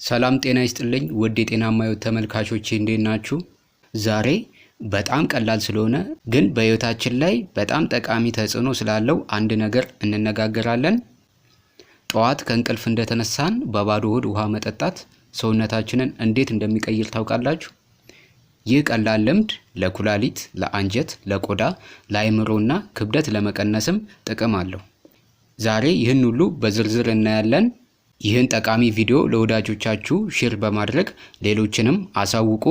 ሰላም ጤና ይስጥልኝ ውድ የጤናማ ሕይወት ተመልካቾቼ፣ እንዴት ናችሁ? ዛሬ በጣም ቀላል ስለሆነ ግን በሕይወታችን ላይ በጣም ጠቃሚ ተጽዕኖ ስላለው አንድ ነገር እንነጋገራለን። ጠዋት ከእንቅልፍ እንደተነሳን በባዶ ሆድ ውሃ መጠጣት ሰውነታችንን እንዴት እንደሚቀይር ታውቃላችሁ? ይህ ቀላል ልምድ ለኩላሊት፣ ለአንጀት፣ ለቆዳ፣ ለአእምሮና ክብደት ለመቀነስም ጥቅም አለው። ዛሬ ይህን ሁሉ በዝርዝር እናያለን። ይህን ጠቃሚ ቪዲዮ ለወዳጆቻችሁ share በማድረግ ሌሎችንም አሳውቁ።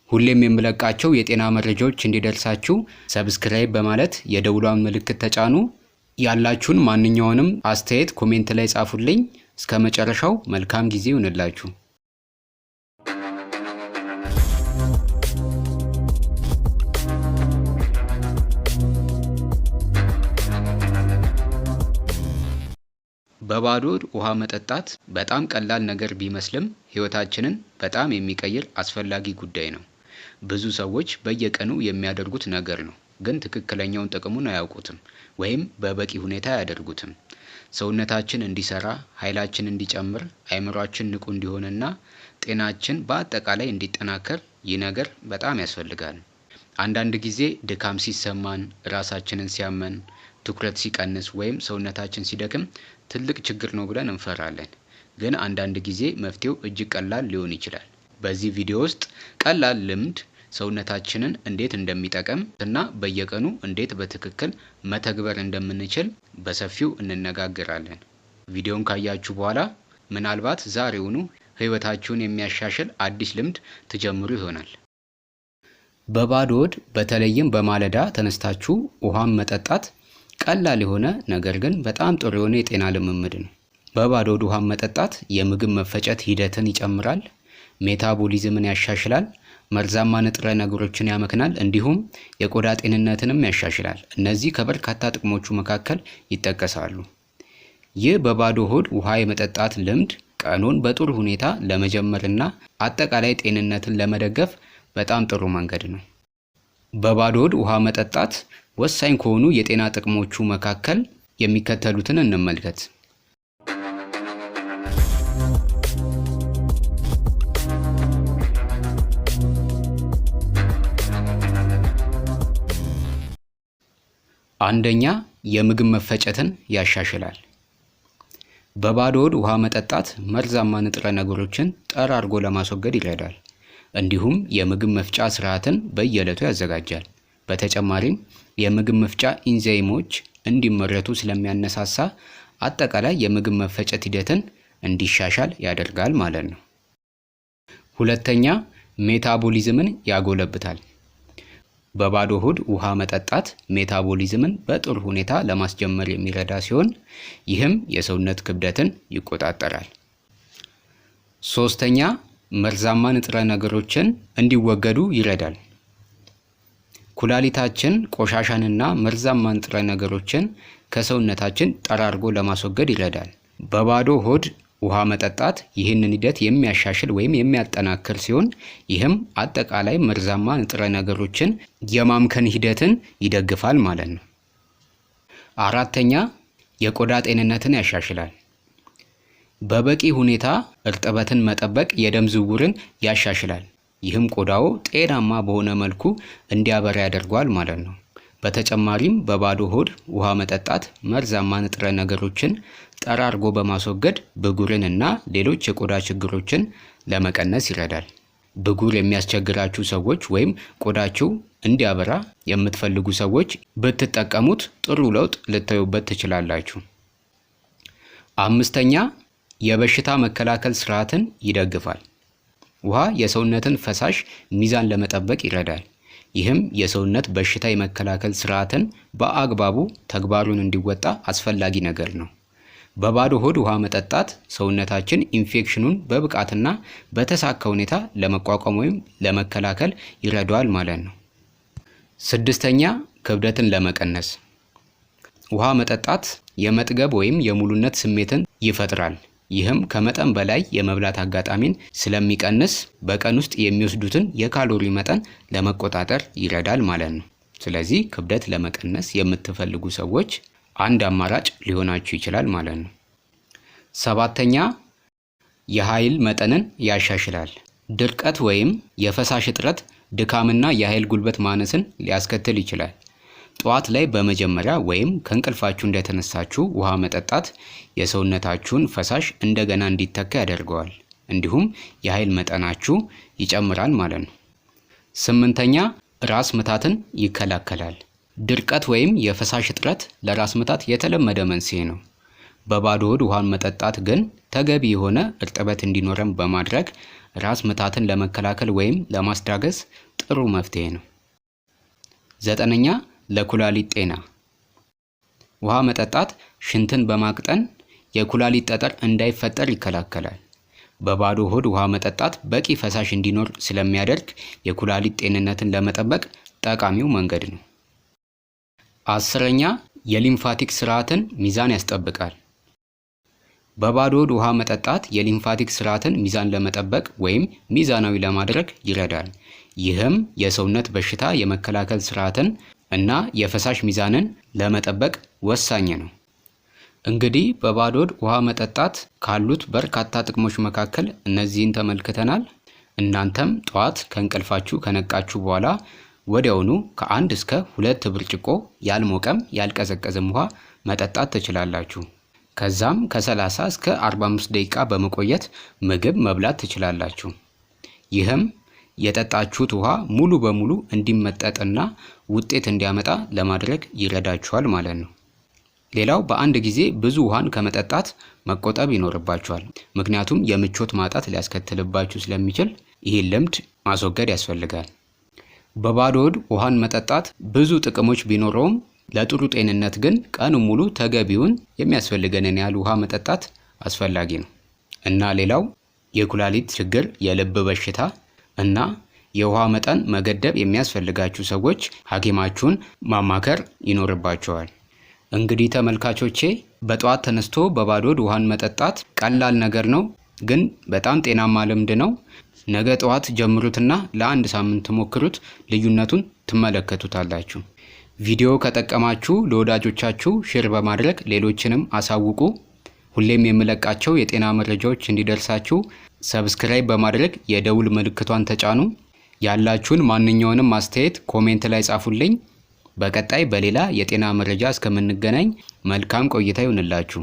ሁሌም የምለቃቸው የጤና መረጃዎች እንዲደርሳችሁ subscribe በማለት የደውሏን ምልክት ተጫኑ። ያላችሁን ማንኛውንም አስተያየት comment ላይ ጻፉልኝ። እስከ መጨረሻው መልካም ጊዜ ይሁንላችሁ። በባዶ ሆድ ውሃ መጠጣት በጣም ቀላል ነገር ቢመስልም ሕይወታችንን በጣም የሚቀይር አስፈላጊ ጉዳይ ነው። ብዙ ሰዎች በየቀኑ የሚያደርጉት ነገር ነው፣ ግን ትክክለኛውን ጥቅሙን አያውቁትም ወይም በበቂ ሁኔታ አያደርጉትም። ሰውነታችን እንዲሰራ፣ ኃይላችን እንዲጨምር፣ አእምሯችን ንቁ እንዲሆንና ጤናችን በአጠቃላይ እንዲጠናከር ይህ ነገር በጣም ያስፈልጋል። አንዳንድ ጊዜ ድካም ሲሰማን፣ ራሳችንን ሲያመን፣ ትኩረት ሲቀንስ ወይም ሰውነታችን ሲደክም ትልቅ ችግር ነው ብለን እንፈራለን። ግን አንዳንድ ጊዜ መፍትሄው እጅግ ቀላል ሊሆን ይችላል። በዚህ ቪዲዮ ውስጥ ቀላል ልምድ ሰውነታችንን እንዴት እንደሚጠቅም እና በየቀኑ እንዴት በትክክል መተግበር እንደምንችል በሰፊው እንነጋገራለን። ቪዲዮን ካያችሁ በኋላ ምናልባት ዛሬውኑ ሕይወታችሁን የሚያሻሽል አዲስ ልምድ ትጀምሩ ይሆናል። በባዶ ሆድ በተለይም በማለዳ ተነስታችሁ ውሃን መጠጣት ቀላል የሆነ ነገር ግን በጣም ጥሩ የሆነ የጤና ልምምድ ነው። በባዶ ሆድ ውሃን መጠጣት የምግብ መፈጨት ሂደትን ይጨምራል፣ metabolism ን ያሻሽላል፣ መርዛማ ንጥረ ነገሮችን ያመክናል፣ እንዲሁም የቆዳ ጤንነትንም ያሻሽላል። እነዚህ ከበርካታ ጥቅሞቹ መካከል ይጠቀሳሉ። ይህ በባዶ ሆድ ውሃ የመጠጣት ልምድ ቀኑን በጥሩ ሁኔታ ለመጀመርና አጠቃላይ ጤንነትን ለመደገፍ በጣም ጥሩ መንገድ ነው። በባዶ ሆድ ውሃ መጠጣት ወሳኝ ከሆኑ የጤና ጥቅሞቹ መካከል የሚከተሉትን እንመልከት። አንደኛ፣ የምግብ መፈጨትን ያሻሽላል። በባዶ ሆድ ውሃ መጠጣት መርዛማ ንጥረ ነገሮችን ጠራርጎ ለማስወገድ ይረዳል። እንዲሁም የምግብ መፍጫ ስርዓትን በየዕለቱ ያዘጋጃል። በተጨማሪም የምግብ መፍጫ ኢንዛይሞች እንዲመረቱ ስለሚያነሳሳ አጠቃላይ የምግብ መፈጨት ሂደትን እንዲሻሻል ያደርጋል ማለት ነው። ሁለተኛ፣ metabolism ን ያጎለብታል። በባዶ ሆድ ውሃ መጠጣት metabolism ን በጥሩ ሁኔታ ለማስጀመር የሚረዳ ሲሆን ይህም የሰውነት ክብደትን ይቆጣጠራል። ሶስተኛ፣ መርዛማ ንጥረ ነገሮችን እንዲወገዱ ይረዳል። ኩላሊታችን ቆሻሻንና መርዛማ ንጥረ ነገሮችን ከሰውነታችን ጠራርጎ ለማስወገድ ይረዳል። በባዶ ሆድ ውሃ መጠጣት ይህንን ሂደት የሚያሻሽል ወይም የሚያጠናክር ሲሆን ይህም አጠቃላይ መርዛማ ንጥረ ነገሮችን የማምከን ሂደትን ይደግፋል ማለት ነው። አራተኛ፣ የቆዳ ጤንነትን ያሻሽላል። በበቂ ሁኔታ እርጥበትን መጠበቅ የደም ዝውውርን ያሻሽላል። ይህም ቆዳው ጤናማ በሆነ መልኩ እንዲያበራ ያደርገዋል ማለት ነው። በተጨማሪም በባዶ ሆድ ውሃ መጠጣት መርዛማ ንጥረ ነገሮችን ጠራርጎ በማስወገድ ብጉርን እና ሌሎች የቆዳ ችግሮችን ለመቀነስ ይረዳል። ብጉር የሚያስቸግራችሁ ሰዎች ወይም ቆዳችሁ እንዲያበራ የምትፈልጉ ሰዎች ብትጠቀሙት ጥሩ ለውጥ ልታዩበት ትችላላችሁ። አምስተኛ፣ የበሽታ መከላከል ስርዓትን ይደግፋል። ውሃ የሰውነትን ፈሳሽ ሚዛን ለመጠበቅ ይረዳል። ይህም የሰውነት በሽታ የመከላከል ስርዓትን በአግባቡ ተግባሩን እንዲወጣ አስፈላጊ ነገር ነው። በባዶ ሆድ ውሃ መጠጣት ሰውነታችን ኢንፌክሽኑን በብቃትና በተሳካ ሁኔታ ለመቋቋም ወይም ለመከላከል ይረዳዋል ማለት ነው። ስድስተኛ፣ ክብደትን ለመቀነስ ውሃ መጠጣት የመጥገብ ወይም የሙሉነት ስሜትን ይፈጥራል። ይህም ከመጠን በላይ የመብላት አጋጣሚን ስለሚቀንስ በቀን ውስጥ የሚወስዱትን የካሎሪ መጠን ለመቆጣጠር ይረዳል ማለት ነው። ስለዚህ ክብደት ለመቀነስ የምትፈልጉ ሰዎች አንድ አማራጭ ሊሆናችሁ ይችላል ማለት ነው። ሰባተኛ፣ የኃይል መጠንን ያሻሽላል። ድርቀት ወይም የፈሳሽ እጥረት ድካምና የኃይል ጉልበት ማነስን ሊያስከትል ይችላል። ጠዋት ላይ በመጀመሪያ ወይም ከእንቅልፋችሁ እንደተነሳችሁ ውሃ መጠጣት የሰውነታችሁን ፈሳሽ እንደገና እንዲተካ ያደርገዋል። እንዲሁም የኃይል መጠናችሁ ይጨምራል ማለት ነው። ስምንተኛ፣ ራስ ምታትን ይከላከላል። ድርቀት ወይም የፈሳሽ እጥረት ለራስ ምታት የተለመደ መንስኤ ነው። በባዶ ሆድ ውሃን መጠጣት ግን ተገቢ የሆነ እርጥበት እንዲኖረን በማድረግ ራስ ምታትን ለመከላከል ወይም ለማስታገስ ጥሩ መፍትሄ ነው። ዘጠነኛ፣ ለኩላሊት ጤና። ውሃ መጠጣት ሽንትን በማቅጠን የኩላሊት ጠጠር እንዳይፈጠር ይከላከላል። በባዶ ሆድ ውሃ መጠጣት በቂ ፈሳሽ እንዲኖር ስለሚያደርግ የኩላሊት ጤንነትን ለመጠበቅ ጠቃሚው መንገድ ነው። 10ኛ፣ የ lymphatic ስርዓትን ሚዛን ያስጠብቃል። በባዶ ሆድ ውሃ መጠጣት የ lymphatic ስርዓትን ሚዛን ለመጠበቅ ወይም ሚዛናዊ ለማድረግ ይረዳል። ይህም የሰውነት በሽታ የመከላከል ስርዓትን እና የፈሳሽ ሚዛንን ለመጠበቅ ወሳኝ ነው። እንግዲህ በባዶ ሆድ ውሃ መጠጣት ካሉት በርካታ ጥቅሞች መካከል እነዚህን ተመልክተናል። እናንተም ጠዋት ከእንቅልፋችሁ ከነቃችሁ በኋላ ወዲያውኑ ከ1 እስከ 2 ብርጭቆ ያልሞቀም ያልቀዘቀዘም ውሃ መጠጣት ትችላላችሁ። ከዛም ከ30 እስከ 45 ደቂቃ በመቆየት ምግብ መብላት ትችላላችሁ። ይህም የጠጣችሁት ውሃ ሙሉ በሙሉ እንዲመጠጥና ውጤት እንዲያመጣ ለማድረግ ይረዳችኋል ማለት ነው። ሌላው በአንድ ጊዜ ብዙ ውሃን ከመጠጣት መቆጠብ ይኖርባችኋል። ምክንያቱም የምቾት ማጣት ሊያስከትልባችሁ ስለሚችል ይህን ልምድ ማስወገድ ያስፈልጋል። በባዶ ሆድ ውሃን መጠጣት ብዙ ጥቅሞች ቢኖረውም ለጥሩ ጤንነት ግን ቀኑ ሙሉ ተገቢውን የሚያስፈልገንን ያህል ውሃ መጠጣት አስፈላጊ ነው። እና ሌላው የኩላሊት ችግር፣ የልብ በሽታ እና የውሃ መጠን መገደብ የሚያስፈልጋችሁ ሰዎች ሐኪማችሁን ማማከር ይኖርባችኋል። እንግዲህ ተመልካቾቼ፣ በጠዋት ተነስቶ በባዶ ሆድ ውሃን መጠጣት ቀላል ነገር ነው፣ ግን በጣም ጤናማ ልምድ ነው። ነገ ጠዋት ጀምሩትና ለአንድ ሳምንት ሞክሩት፣ ልዩነቱን ትመለከቱታላችሁ። ቪዲዮ ከጠቀማችሁ ለወዳጆቻችሁ share በማድረግ ሌሎችንም አሳውቁ። ሁሌም የምለቃቸው የጤና መረጃዎች እንዲደርሳችሁ subscribe በማድረግ የደውል ምልክቷን ተጫኑ። ያላችሁን ማንኛውንም አስተያየት comment ላይ ጻፉልኝ። በቀጣይ በሌላ የጤና መረጃ እስከምንገናኝ መልካም ቆይታ ይሁንላችሁ።